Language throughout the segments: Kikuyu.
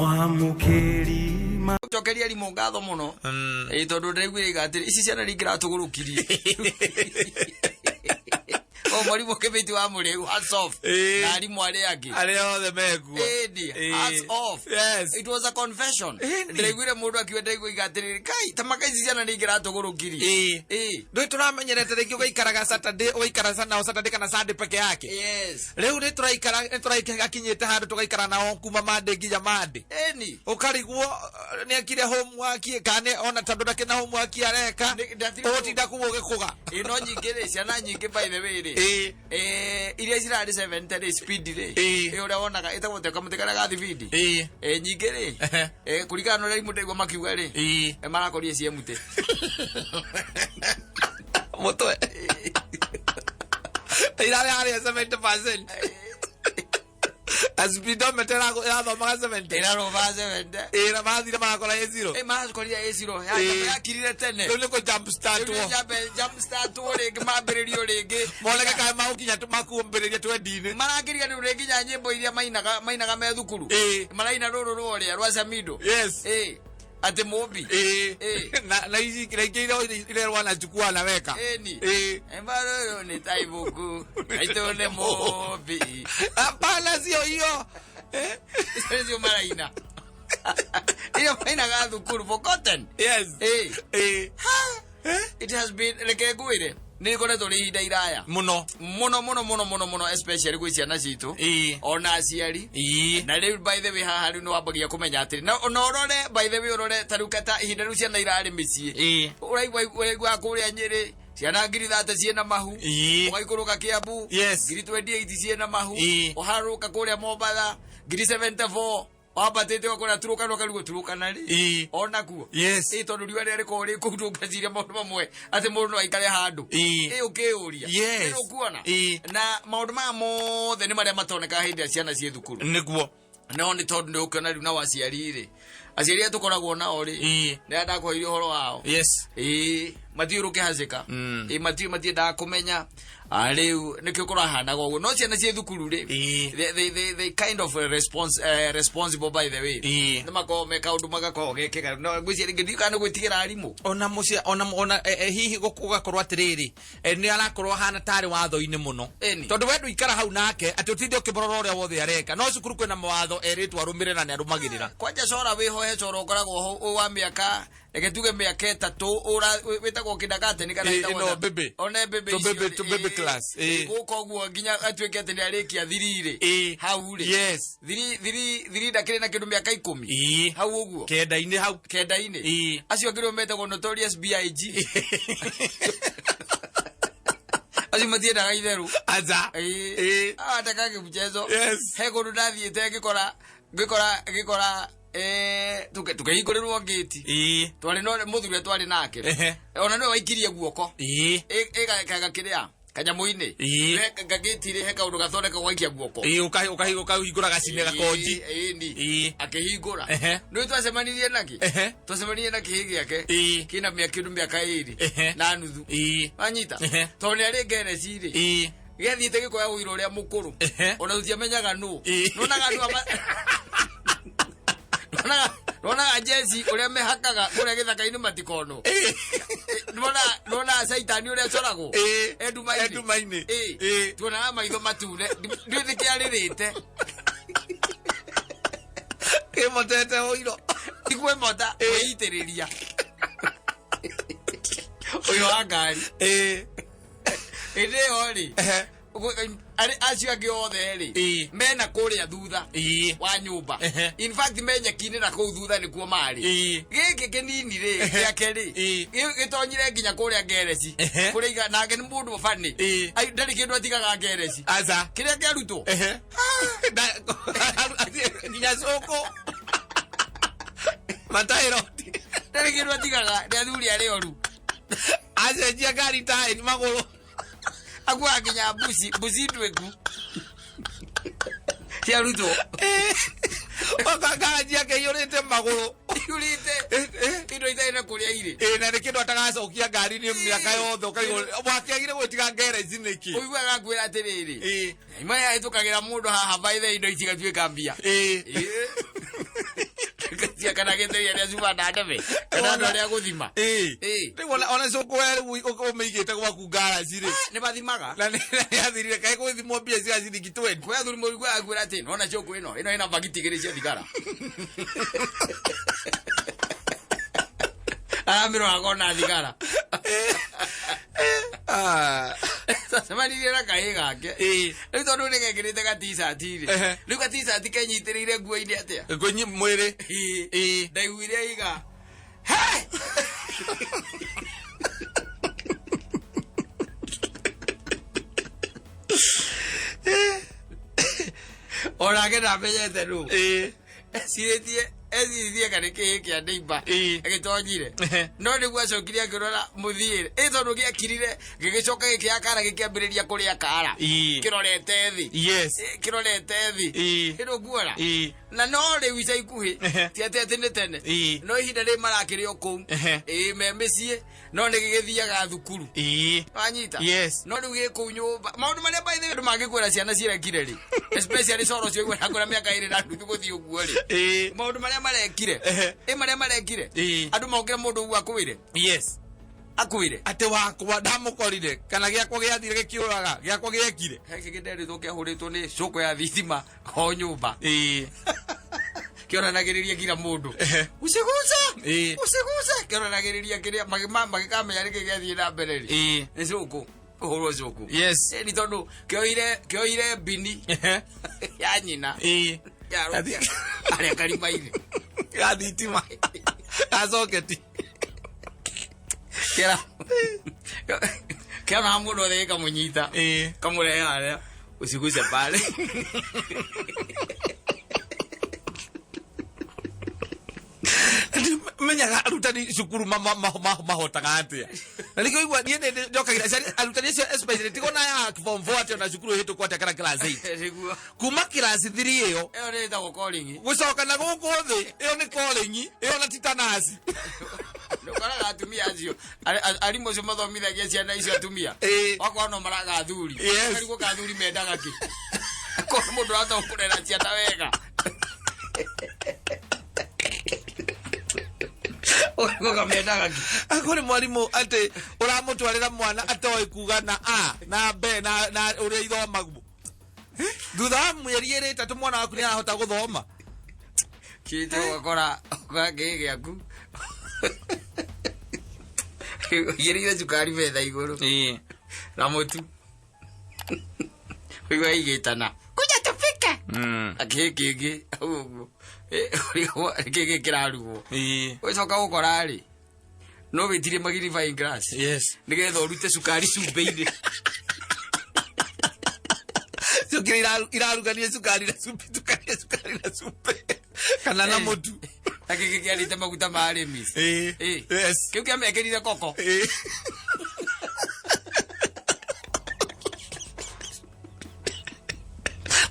Mwamũkĩri ma Cokeria arimũ ngatho mũno. Ĩ tondũ ndĩraiguire iga atĩrĩ, ici ciana ningĩ iratũgũrũkirie. O mwarimũ Kĩmĩti wa Mũrĩu, hats off. Na arimũ arĩa angĩ. Arĩa othe mekuo. Ĩni, hats off. It was a confession. Ndĩraiguire mũndũ akiuga ndĩraigua iga atĩrĩrĩ, kai, ta maka ici ciana ningĩ iratũgũrũkirie. Ĩĩ. Ndũĩ tũramenyerete rĩngĩ ũgaikaraga Saturday, ũgaikara nao Saturday kana Sunday peke yake. Rĩu nĩ tũraikara nĩ tũrakinyĩte handũ tũgaikara nao kuma Monday nginya Monday. Ĩni. Ũkarigwo nĩ ekire homework kana ona tondũ ndakĩna homework areka. Nĩ- ndatirĩ- Ũgũtinda kũu ũgĩkũga. Ĩ no nyingĩ rĩ, ciana nyingĩ by the way rĩ. Iria cirarĩ 70 rĩ, speed rĩ. Ĩ ũrĩa wonaga ĩtagwo atĩa kamũtĩ karĩa ga thibindi. Nyingĩ rĩ, kũringana na ũrĩa arimũ ndaigua makiuga rĩ, marakorire ciĩ mũtĩ. Mũtwe. Irarĩ harĩa 70%. Na speedometer ĩrathomaga 70. Ĩrarũma 70. Ĩĩ, na mathire marakora ĩ zero. Ĩ marakorire ĩ zero. Yakirire tene. Rĩu nĩ kũ jump start wo. Jump start wo rĩngĩ mambĩrĩrio rĩngĩ. Moneke kana magũkinya makumbĩrĩria twendi-inĩ. Marakĩria rĩu rĩngĩ nginya nyĩmbo iria mainaga mainaga me thukuru. Maraina rũrũ rwa ũrĩa rwa Samido. Yes. Ĩ atĩ mũmbi. Ĩĩ. Na ici na ingĩ iria irerwo anachukua anaweka. Ĩni. Ĩĩ. Embarũrũ nĩ ta ibuku. Aitũ nĩ mũmbi. Hapana, sio hiyo. Icio nĩcio maraina. Iria mainaga thukuru forgotten. Yes. Ĩĩ. Ĩĩ. It has been, reke ngwĩre, nĩ rĩkoretwo rĩ ihinda iraya Mũno. Mũno mũno mũno mũno mũno, especially gwĩ ciana citũ ona aciari. Na rĩu by the way haha rĩu nĩ wambagia kũmenya atĩrĩ na ũrore, by the way, ũrore ta rĩu kata ihinda rĩu ciana irarĩ mĩciĩ. Ũraigua kũrĩa Nyĩrĩ ciana 30,000 ciĩna mahu. Ũgaikũrũka Kĩambu, 28,000 ciĩna mahu. Ũharũrũka kũrĩa Mombatha, 74,000. Wambatĩte ũgakora Turukana, ũkarigwo Turukana rĩ onakuo. Ĩ tondũ riũa rĩrĩa rĩkoragwo rĩ kũu, ndũngĩciria maũndũ mamwe atĩ mũndũ no aikare handũ. Ĩ ũkĩyũria. Ĩ ũkuona na maũndũ maya mothe nĩ marĩa matonekaga hĩndĩ ĩrĩa ciana ciĩ thukuru. Nĩguo. No nĩ tondũ nĩ ũkĩona rĩu nao aciari rĩ, aciari arĩa tũkoragwo nao rĩ, nĩ arĩa ndakwaria ũhoro wao. Ĩĩ, matiũĩ rũkĩhacĩka. Ĩĩ, matiũĩ, matiendaga kũmenya. Ah, rĩu nĩkĩo kũrahanaga ũguo, no ciana ciĩ thukuru rĩ, they kind of responsible, by the way. Nĩ makoragwo me kaũndũ magakoragwo gekĩga, no ngwĩciria rĩngĩ ndiũĩ kana nĩ gwĩtigĩra arimũ. Ona mũcia ona hihi gũgakorwo atĩrĩrĩ, nĩ arakorwo ahana tarĩ watho-inĩ mũno. Ĩni. Tondũ we ndũikara hau nake atĩ ũtinde ũkĩmũrora ũrĩa wothe areka, no cukuru kwĩna mawatho erĩtwo arũmĩrĩre na nĩ arũmagĩrĩra. Kwanja cora wĩho, he cora ũkoragwo ho wĩ wa mĩaka, reke tuge mĩaka 3, wĩtagwo kindergarten kana Ĩ, wĩtagwo ĩno atĩa? baby. One baby To icio baby- rĩ, to baby class, ĩ. Gũka ũguo nginya atuĩke atĩ nĩ arĩkia thiri rĩ, hau rĩ. Thiri thiri ndakĩrĩ na kĩndũ mĩaka 10. Hau ũguo. 9-inĩ hau. 9-inĩ. Acio angĩ rĩo metagwo notorious BIG, acio matiendaga itherũ. Aca. Ĩ. Atakage mchezo. He kũndũ ndathiĩte ngĩkora tukĩhingũrĩrwo ngĩti. Twarĩ no mũthuri ũrĩa twarĩ nake. Ona nĩwe waikirie guoko. Ĩ kĩrĩa kanyamũ-inĩ. Ngagĩti rĩ, he kaũndũ gathondeka gwaikia guoko. Ĩĩ, ũkahingũra gacine gakonji. Ĩni. Akĩhingũra. Nĩ twacemanirie nakĩ? Twacemanirie na kĩhĩ gĩake kĩna kĩndũ mĩaka 2 na nuthu. Wanyita? Tondũ nĩ arĩ ngereci rĩ, gĩathiĩte gĩkoya ũira ũrĩa mũkũrũ. Ona tũtiamenyaga nũ. Nĩwonaga andũ nĩwonaga jeci ũrĩa mehakaga kũrĩa gĩthaka-inĩ matikonwo. Nĩwonaga caitani ũrĩa acoragwo e nduma-inĩ. E nduma-inĩ. Tuonaga maitho matune, ndiũĩ nĩkĩ arĩrĩte. Kĩmotete ũiro. Ti kwĩmota, kwĩitĩrĩria ũyũ wa ngari. Hĩndĩ ĩyo rĩ, acio angĩ othe rĩ, mena kũrĩa thutha wa nyũmba. In fact, me nyeki-inĩ na kũu thutha nĩkuo marĩ. Gĩkĩ kĩnini rĩ, gĩake rĩ, gĩtonyire nginya kũrĩa ngereci. Kũrĩa nake nĩ mũndũ bani. Ai, ndarĩ kĩndũ atigaga ngereci. Aca. Kĩrĩa kĩarutwo. Nginya cũkũ mataĩroti. Ndarĩ kĩndũ atigaga, nĩ athuri arĩa oru. Acenjia ngari taĩri magũrũ. Akuaga nginya mbuci, mbuci ndwĩku ciarutwo. Ngari yake iyũrĩte magũrũ. Iyũrĩte indo itarĩ na kũrĩa irĩ. Ĩ, na nĩ kĩndũ atagacokia ngari-inĩ mĩaka yothe, ũkaigua wakĩagire gwĩtiga ngereji nĩkĩ? Ũiguaga ngwĩra atĩrĩrĩ, imwe yahĩtũkagĩra mũndũ haha, by the indo ici igatuĩka mbia. Tia kana gĩtheri arĩa cuma na ndebe kana andũ arĩa gũthima. Ĩĩ. Rĩu ona cũkũ we rĩu ũmĩigĩte gwaku ngaraci rĩ. Nĩ mathimaga. Na nĩ athirire kaĩ gũthimwo mbia cia ciringi 20. Kwĩ athuri mũrigũ akwĩra atĩ nona cũkũ ĩno ĩno ĩna bagiti igĩrĩ cia thigara. Aramĩroraga ona thigara. Cemanirie na kahĩ gake. Rĩu tondũ nĩ gekĩrĩte ga t-shirt rĩ. Rĩu ga t-shirt kenyitĩrĩire nguo-inĩ atĩa? Ngũnyi mwĩrĩ. Ndaiguire iga. Hey! Onake ndamenyete nũ. Ecirĩtie eciririe kana kĩhĩ kĩa neighbor agĩtonyire. No nĩguo acokire akĩrora mũthiĩre. Ĩ tondũ gĩakirire gĩgĩcoka gĩkĩoya kara gĩkĩambĩrĩria kũrĩa kara. Kĩrorete thĩ. Yes. Kĩrorete thĩ. Ĩno nguona. Na no rĩu ica ikuhĩ ti atĩ atĩ nĩ tene. No ihinda rĩrĩ marakĩrĩ o kũu. Ĩ me mĩciĩ no nĩ gĩgĩthiaga thukuru. Wanyita? Yes. No rĩu gĩ kũu nyũmba. Maũndũ marĩa by the way andũ mangĩkwĩra ciana cirekire rĩ. Especially coro ũcio ũigua nakũra mĩaka ĩrĩ na nuthu gũthiĩ ũguo rĩ. Maũndũ marĩa marekire. Ĩ marĩa marekire. Andũ mokĩre mũndũ ũguo akwĩre. Yes. Akwĩre. Atĩ wakwa ndamũkorire kana gĩakwa gĩathire gĩkĩũraga gĩakwa gĩekire. He kĩngĩ nderĩtwo kĩahũrĩtwo nĩ cũkũ ya thitima o nyũmba. Kĩonanagĩrĩria kila mũndũ. Usiguse. Usiguse. Kĩonanagĩrĩria kĩrĩa magĩkamenya nĩkĩ gĩathiĩ na mbere rĩ. Nĩ cũkũ. Kũhũrwo cũkũ. Yes. Nĩ tondũ kĩoire mbini ya nyina. Ya arĩa karima-inĩ. Ya thitima. Ya soketi. Kĩra. Kĩona mũndũ othe gĩkamũnyita. Kamũrehe harĩa. Usiguse pale. Menyaga arutani cukuru mahotaga atĩa. Na nĩkĩo igua niĩ nĩ njokagĩra aciari arutani acio especially tigo na ya form 4 atĩ ona cukuru ĩhĩtũkwo atĩa kana class 8. Nĩguo. Kuma class 3 ĩyo. Ĩyo nĩ ĩtagwo calling. Gũcoka na gũkũ thĩ ĩyo nĩ calling, ĩyo na titanasi. Nĩũkoraga atumia acio arimũ acio mathomithagia ciana icio atumia. Wakorwo no maraga athuri. Karigwo ka athuri mendaga kĩ? Korwo mũndũ arahota kũrera ciana wega. Ũgauga mendaga kĩ? Akorwo nĩ mwarimũ atĩ ũramũtwarĩra mwana atoĩ kuga na A na B na ũrĩa ithomagwo. Thutha wa mĩeri ĩrĩ ĩtatũ mwana waku nĩ arahota gũthoma. Kĩte ũgakora ũgakora kĩĩ gĩaku. Ũigĩrĩire cukari metha igũrũ. Na mũtu. Ũigua igĩtana. Kuja tupike. Na kĩĩ kĩngĩ hau ũguo. Kĩĩ gĩkĩ kĩrarugwo. Ũgĩcoka gũkora rĩ, no wĩtirie magnifying glass. Yes. Nĩgetha ũrute cukari cumbĩ-inĩ. Cukari irarugania cukari na cumbĩ, tukania cukari na cumbĩ. Kana na mũtu. Na kĩngĩ kĩarĩte maguta ma arĩmi. Yes. Kĩu kĩamekĩrire koko.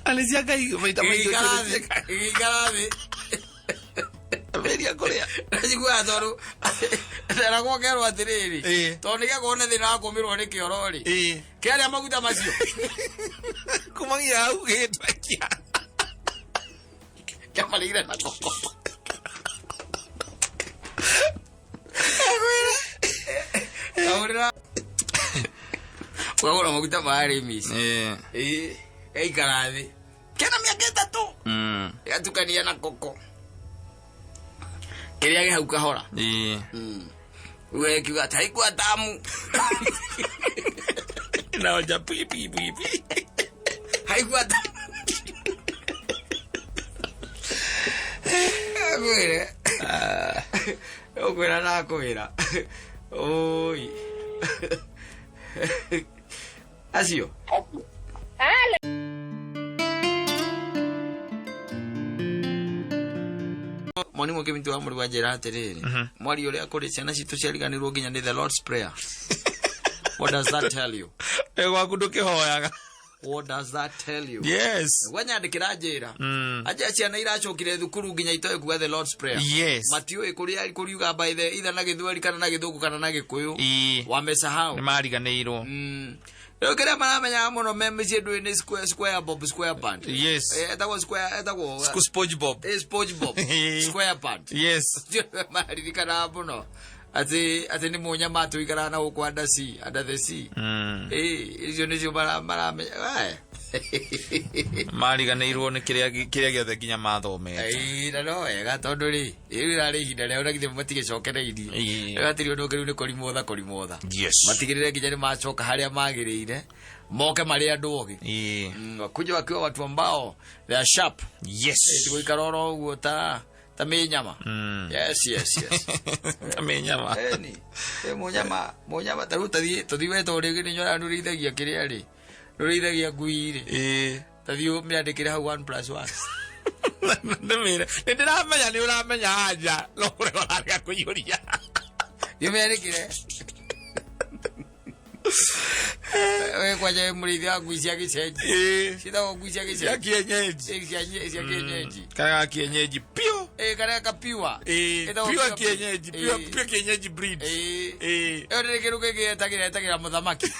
Alicia Ngai maita maingĩ Gĩgĩikara thĩ, gĩgĩikara thĩ. Ambĩrĩria kũrĩa. Njiguaga tondũ nderagwo ngerwo atĩrĩrĩ, tondũ nĩgĩakorwo nĩ thĩna wa kũmĩrwo nĩ kĩoro rĩ, kĩarĩa maguta macio. Kumagia hau gĩgĩtwekia. Kĩamarĩire na koko. Kahũrĩra. Ũkagũra maguta ma arĩmi. Gaikara thĩ. Kena mĩaka ĩtatũ. Gatukania na koko. Kĩrĩa gĩ hau kahora. We kiuga taigua tamu. Inaonja pi pi pi pi. Haigua tamu. Ngwĩre. Ũkwĩra na kwĩra. Oi. Acio. Mwarimũ Kĩmĩtĩ wa Mũrĩgwa anjĩra atĩrĩrĩ, mwaria ũrĩa kũrĩ ciana citũ ciariganĩrwo nginya nĩ the Lord's Prayer. What does that tell you? Ĩ gwaku ndũkĩhoyaga. What does that tell you? Yes. Gwanyandĩkĩra njĩra. Anja ciana iracokire thukuru nginya itoĩ kuga the Lord's Prayer. Yes. Matiũĩ kũrĩa kũriuga by the either na Gĩthweri kana na Gĩthũngũ kana na Gĩkũyũ. Wamesahau. Nĩmariganĩirwo. Rĩu kĩrĩa maramenyaga mũno me mĩciĩ ndũĩ nĩ square bob square pant. Yes. Etagwo square, etagwo Sponge Bob. Sponge Bob square pant. Yes. Maririkanaga mũno atĩ nĩ mũnyama tũikaraga na gũkũ under sea, under the sea. Icio nĩcio maramenya. Mariganĩirwo nĩ kĩrĩa gĩothe nginya mathomete. Ĩĩ, na no wega tondũ rĩ, rĩu rĩrarĩ ihinda rĩao na githĩ matigĩcokereirie. Rĩu hatirĩ ũndũ ũngĩ, rĩu nĩ kũrimũtha kũrimũtha. Yes. Matigĩrĩre nginya nĩ macoka harĩa magĩrĩire, moke marĩ andũ ogĩ. Wakuja wakiwa watu ambao they are sharp. Yes. Tigũikara oro ũguo ta mĩnyama. Yes. Ta mĩnyama. Eni. Mũnyama, ta rĩu tathiĩ we tondũ rĩngĩ nĩ nyonaga nĩũrĩithagia kĩrĩa rĩ. Nĩũrĩithagia ngui rĩ. Tathiĩ ũmĩandĩkĩre hau 1 plus 1. Ndĩmĩre. Nĩ ndĩramenya nĩ ũramenya anja, no kũrega ũrarega kũiyũria. Thiĩ ũmĩandĩkĩre. We kwanja wĩ mũrĩithi wa ngui cia gĩcenji. Ciĩtagwo ngui cia Cia gĩcenji. kienyeji. Cia kienyeji. Karĩa ga kienyeji pure. Karĩa ka pure. Ĩtagwo Pure pure. kienyeji, pure kienyeji breed. Ĩyo nĩ kĩndũ kĩngĩ etagĩra mũthamaki.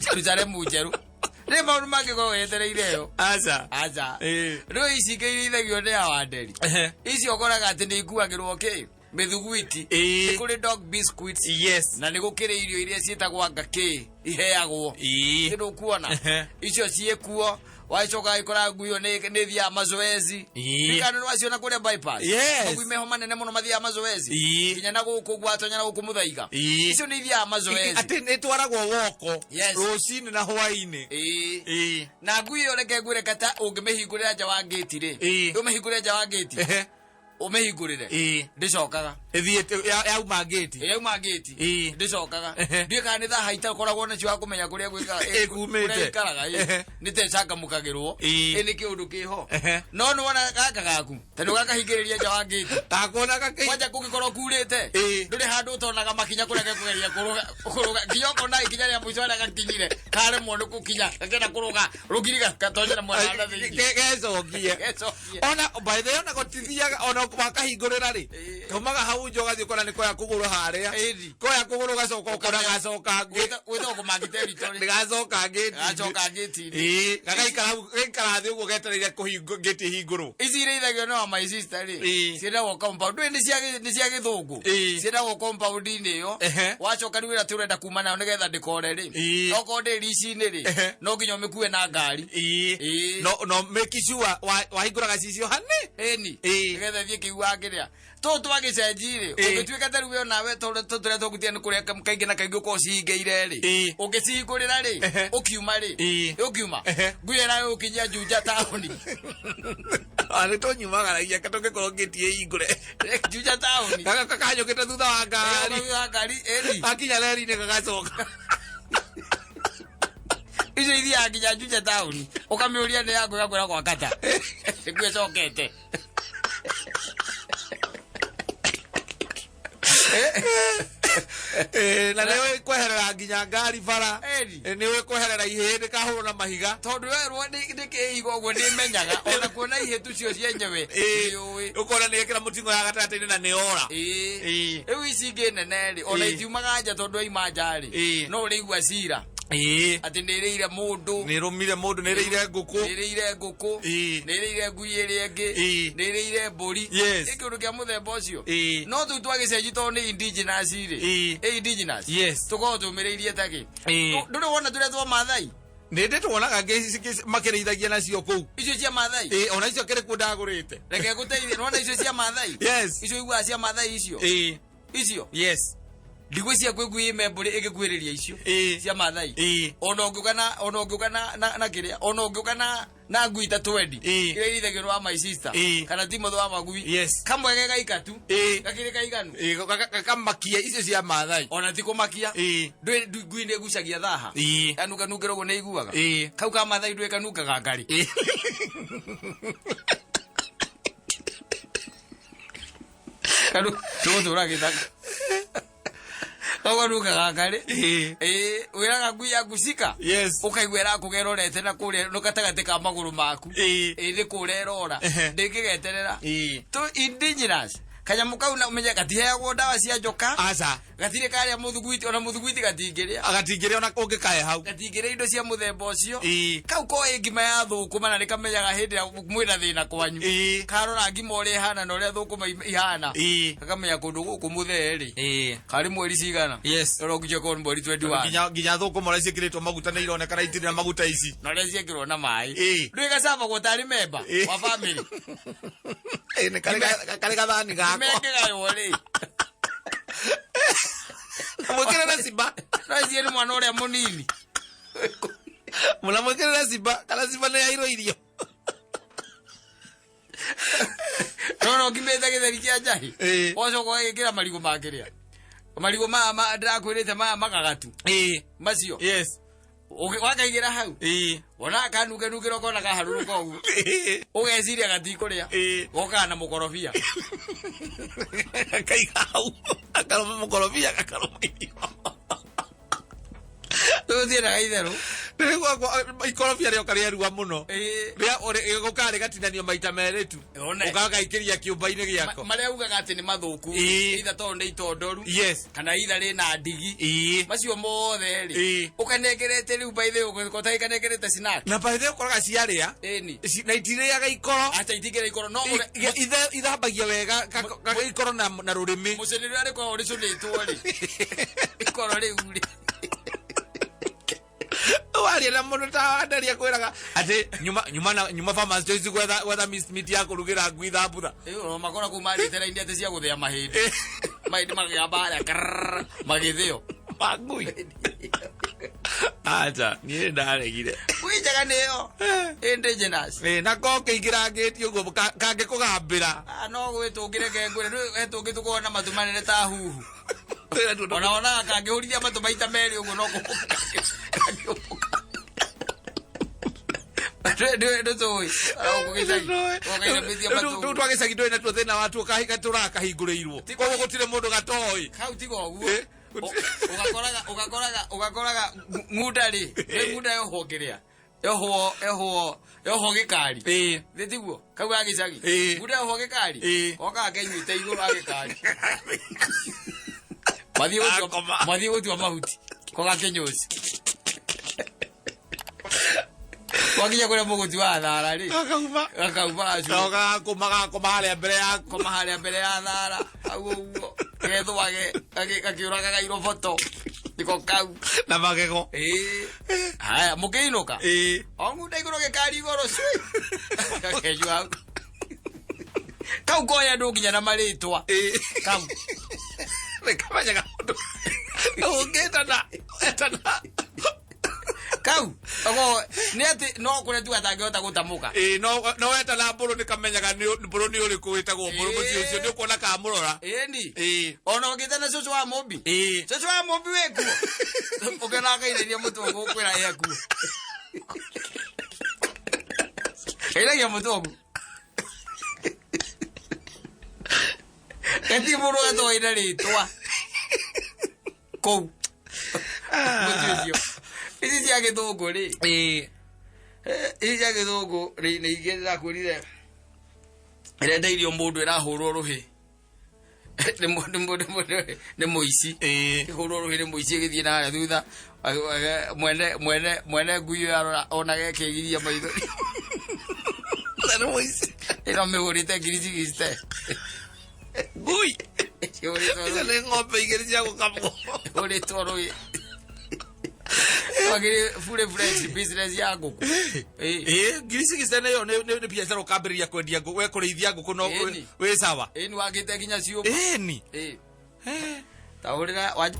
Jerusalemu njerũ. Nĩ maũndũ mangĩkorwo wetereire ĩyo. Aca. Aca. Rĩu ici ingĩ irĩithagio nĩ awanderi. Ici ũkoraga atĩ nĩ ikuagĩrwo kĩ? Mĩthuguiti. Nĩ kũrĩ dog biscuits. Yes. Na nĩ gũkĩrĩ irio iria ciĩtagwo anga kĩ iheagwo. Kĩndũ ũkuona. Icio ciĩkuo. Wacoka gĩkora ngui ĩyo nĩ ĩthiaga mazoezi. Nĩ kana nĩ waciona kũrĩa bypass. Yes. Ngui meho manene mũno mathiaga mazoezi. Nginya na gũkũ gwatonya na gũkũ Mũthaiga. Icio nĩ ithiaga mazoezi. Atĩ nĩ ĩtwaragwo woko. Yes. Rũcinĩ na hwainĩ. Na ngui ĩyo reke ngwĩre kata ũngĩmĩhingũrĩra nja wa ngĩti rĩ. Ũmĩhingũrĩre nja wa ngĩti. Ũmĩhingũrĩre. Ndĩcokaga. Ĩthiĩte yauma ngĩti. Yauma ngĩti. Ndĩcokaga. Ndiũĩ kana nĩ thaa itakoragwo nacio wa kũmenya kũrĩa gwĩkaga. Ĩkumĩte. Kũrĩa ĩikaraga, Nĩ ta ĩcangamũkagĩrwo. Nĩ kĩũndũ kĩho. No nĩ wona gaka gaku. Tondũ gakahingĩrĩria nja wa ngĩti. Ndakona gakĩ- Kwanja kũngĩkorwo kurĩte. Ndũrĩ handũ ũtonaga makinya kũrĩa gekũgeria kũrũga. Nginya ũkona ikinya rĩa mũico harĩa gakinyire. Karemwo nĩ gũkinya. Gakĩenda kũrũga. Rũgiri gatonyera mwena wa na thĩinĩ. Gecokie. Gecokie. Ona, by the way, ona gũtithiaga, ona wakahingũrĩra rĩ, kaumaga hau nja ũgathiĩ ũkona nĩ koya kũgũrũ harĩa. Koya kũgũrũ gacoka ũkona gacoka ngĩ. Gwĩtagwo kũmaki territory. Nĩgacoka ngĩti. Gacoka ngĩti-inĩ. Gagaikara hau, gagaikara thĩ ũguo getereire kũhingwo, ngĩti ĩhingũrwo. Ici irĩithagio nĩ wa my sister rĩ. Ciendagwo compound. Ndũĩ nĩ cia gĩthũngũ. Ciendagwo compound-inĩ ĩyo. Wacoka rĩu ĩrĩa atĩ ũrenda kuma nayo nĩgetha ndĩkore rĩ. Okorwo ndĩ rici-inĩ rĩ, no nginya ũmĩkue na ngari. No, no, make sure wahingũra gacicio hane. Ĩni. Nĩgetha ĩthiĩ ĩkĩiguaga kĩrĩa. Tũtũ twagĩcenji rĩ, ũngĩtuĩka ta rĩu we onawe tondũ tũtũ tũrĩa tũgũtia nĩ kũrĩa kaingĩ na kaingĩ ũkorwo ũcihingĩire rĩ. Ũngĩcihingũrĩra rĩ, ũkiuma rĩ, ũkiuma. Ngui ĩragũkinyia Juja taũni. Nĩ tũnyumagaragia tũngĩkorwo ngĩti ĩhingũre. Juja taũni. Gaka kanyũkĩte thutha wa ngari. Thutha wa ngari, ĩni. Akinya reri-inĩ gagacoka. Icio ithiaga nginya Juja taũni. Ũkamĩũria nĩ yaku ĩgakwĩra gwa kata. Nĩguo ĩcokete. Na nĩ ũĩ kweherera nginya ngari bara. Ĩni. Nĩ ũĩ kweherera ihĩĩ ndĩkahũrwo na mahiga. Tondũ werwo nĩ kĩhigo ũguo nĩmenyaga. Ona kuona ihĩĩ tu cio cienyewe, nĩũĩ. Ũkona nĩ ĩkĩra mũting'o ya gatagatĩ-inĩ na nĩ ora. Rĩu ici ingĩ nene rĩ, ona itiumaga nja tondũ aima nja rĩ, no ũrĩigua cira. Atĩ nĩ ĩrĩire mũndũ. Nĩ ĩrũmire mũndũ, nĩ ĩrĩire ngũkũ. Nĩ ĩrĩire ngũkũ. Nĩ ĩrĩire ngui ĩrĩa ĩngĩ. Nĩ ĩrĩire mbũri. Yes. Nĩ kĩũndũ kĩa mũthemba ũcio. No tũu twagĩcenji tondũ nĩ indigenous rĩ. Ĩ indigenous. Yes. Tũkoragwo tũmĩrĩirie ta kĩ? Ndũrĩ wona tũrĩa twa Maathai? Nĩ ndĩ tuonaga makĩrĩithagia nacio kũu. Icio cia Maathai? Ona icio kĩrĩ kuo ndagũrĩte. Reke ngũteithie, nĩwona icio cia Maathai? Yes. Icio iguaga cia Maathai icio? Icio? Yes. Ndigwĩciria kwĩ ngui ĩme mbũri ĩngĩkuhĩrĩria icio. Cia Maathai. Ona ũngĩũka na, ona ũngĩũka na, na, na kĩrĩa, ona ũngĩũka na, na ngui ta twendi. Ĩrĩa ĩrĩithagio nĩ wa my sister. Kana Timothy wa Magui. Yes. Kamwe ge gaika tu. Gakĩrĩ kaiganu. Gakamakia icio cia Maathai. Ona ti kũmakia. Ndũĩ ngui nĩ ĩgucagia thaha. Yanuka nungĩra ũguo nĩ ĩiguaga. Kau ka Maathai ndũĩ kanungaga ngarĩ. Kanu, tũgũtũra gĩthaka. Kau kanungaga ngarĩ. Wĩraga ngui yaku cika. Yes. Ũkaigua ĩrakũgera ũrete na kũrĩa no gatagatĩ ka magũrũ maku. Nĩ kũrĩa ĩrora. Ndĩngĩgeterera. Tũ indigenous. Kanyamũ kau na ũmenye gatiheagwo ndawa cia njoka. Aca. Gatirĩ karĩa mũthugwiti, ona mũthugwiti gatingĩrĩa. Agatingĩrĩa ona ũngĩkae hau. Gatingĩrĩa indo cia mũthemba ũcio. Ĩĩ. Kau koĩ ngima ya thũkũma na nĩkamenyaga hĩndĩ ĩrĩa mwĩna thĩna kwanyu. Ĩĩ. Karora ngima ũrĩa ĩhana na ũrĩa thũkũma ihana. Ĩĩ. Gakamenya kũndũ gũkũ mũthee rĩ. Ĩĩ. Karĩ mweri cigana? Yes. Rora ũnginya korwo nĩ mweri 21. Nginya thũkũma ũrĩa ciĩkĩrĩtwo maguta nĩ ironekana itirĩ na maguta ici. Na ũrĩa ciekĩrwo na maĩ. Ĩĩ. Ndũĩ gacabagwo tarĩ memba Ĩĩ. wa family. Ĩĩ, nĩ karĩ gathani gakwa. Mekĩgaywo rĩ. Mwĩkĩre na cimba. No icio nĩ mwana ũrĩa mũnini. Mũnamwĩkĩre na cimba kana cimba nĩ yairwo irio. No no ngimĩte gĩtheri kĩa njahi. Ĩĩ. Ũgacoka ũgagĩkĩra marigũ makĩrĩa. Marigũ maya ndĩrakwĩrĩte maya magagatu. Ĩĩ. Macio. Yes. Wakaigĩra hau. Ĩĩ. Wona kanungenungĩra ũkona kaharũrũka ũguo. Ĩĩ. Ũgeciria gatikũrĩa. Ĩĩ. Gokaga na mũkorobia. Akaiga hau. Akarũma mũkorobia gakarũma irio. Tũthiĩ na gaitherũ. Rĩu gwakwa ikorobia rĩoka rĩerua mũno. Ĩĩ. Rĩa gũkaga rĩgatinanio maita merĩ tu. One. Ũgagaikĩria kĩũmba-inĩ gĩako. Marĩa ugaga atĩ nĩ mathũku. Ĩĩ. Either tondũ nĩ itondoru. Yes. Kana either rĩna ndigi. Ĩĩ. Macio mothe rĩ. Ĩĩ. Ũkanengerete rĩu by the way ũgĩkota ĩkanengerete snack. Na by the way ũkoraga ciarĩa. Ĩni. Na itirĩaga ikoro. Acha itingĩra ikoro no Ithambagia wega ikoro na rũrĩmĩ. Mũcene ũrĩa rĩkoragwo rĩcũnĩtwo rĩ. Ikoro rĩu rĩ. Waria na mũndũ ta wandaria kwĩraga atĩ nyuma Farmers Choice gwetha meat ya kũrugĩra ngui thambutha. Ĩĩ, ona makoragwo marĩte raini atĩ cia gũthĩa mahĩndĩ. Mahĩndĩ magĩamba harĩa karrrr, magĩthĩo. Ma ngui. Acha, niĩ ndaregire. Ngui njega nĩyo. Indigenous. Ĩĩ, na ko kĩingĩrangĩtie ũguo kangĩkũgambĩra. Ah, no gwĩ tũngĩ reke ngwĩre, nĩ he tũngĩ tũkoragwo na matũ manene ta huhu. Ona wonaga kangĩhũrithia matũ maita merĩ ũguo no kũhũka. Ndũtũĩ. Rĩu twagĩcagi ndũĩ natuo thĩna watuo tũrakahingũrĩirwo. Koguo gũtirĩ mũndũ gatoĩ. Kau tiga ũguo. Ũgakoraga ng'unda rĩ, nĩ ng'unda yohwo kĩrĩa. Yohwo gĩkari. Ĩĩ. Nĩ tiguo? Kau ga gĩcagi. Ĩĩ. Ng'unda yohwo gĩkari. Ĩĩ. Gokaga kenyuĩte igũrũ wa gĩkari. Gakoma. Mathiĩ gũtua mahuti. Ko gakĩnyũci. Wakinya kũrĩa mũgũtua thara rĩ. Gakauma. Gakauma gacuka. Nao gagakoma gakoma harĩa mbere yaku. Koma harĩa mbere ya thara. Hau ũguo. Gethwage gakĩũragaga iroboto. Nĩko kau. Na magego. Ĩĩ. Haya mũkĩinũka. Ĩĩ. O ng'unda igũrũ gĩkari igũrũ cui. Gakenjwo hau. Kau koya andũ nginya na marĩtwa. Ĩĩ. Kau. Nĩkamenyaga ũndũ. Ũngĩtana. Etana. Kau. Ogo nĩ atĩ no kũrĩa tu atangĩhota gũtamũka. Ĩĩ, no wetana mbũrũ nĩkamenyaga mbũrũ nĩ ũrĩkũ wĩtagwo mbũrũ mũciĩ ũcio nĩ ũkuona kamũrora. Ĩni. Ĩĩ. Ona ũngĩtana cũcũ wa mũmbi. Ĩĩ. Cũcũ wa mũmbi wĩkuo. Ũkĩona akairĩria mũtwe ũguo ũkwĩra ĩ akuo. Kairagia mũtwe ũguo. Gati mũndũ gatoĩ na rĩtwa. Kũu. Mũciĩ ũcio. Ici cia gĩthũngũ rĩ. Ĩĩ. Ici cia gĩthũngũ rĩ nĩ ingĩ ndĩrakwĩrire. Ĩrendeirio mũndũ ĩrahũrwo rũhĩ. Nĩ mũici. Ĩĩ. Ĩhũrwo rũhĩ nĩ mũici ĩgĩthiĩ na harĩa thutha. Mwene ngui ĩyo arora ona gekĩgiria maithori. Na nĩ mũici. Ĩno mĩhũrĩte ngiri cigicite. Ngui. Icio nĩ ng'ombe igĩrĩ cia gũkamwo. Ĩhũrĩtwo rũhĩ. Wagĩrĩ fully fledged business ya ngũkũ. Ĩĩ. Ĩĩ, ngiri cigicite nĩyo nĩ biacara ũkambĩrĩria kwendia ngũkũ, we kũrĩithia ngũkũ no Ĩni. wĩ sawa. Ĩni wakĩte nginya ciũmba. Ĩni. Ĩĩ. Ta hũrĩra wa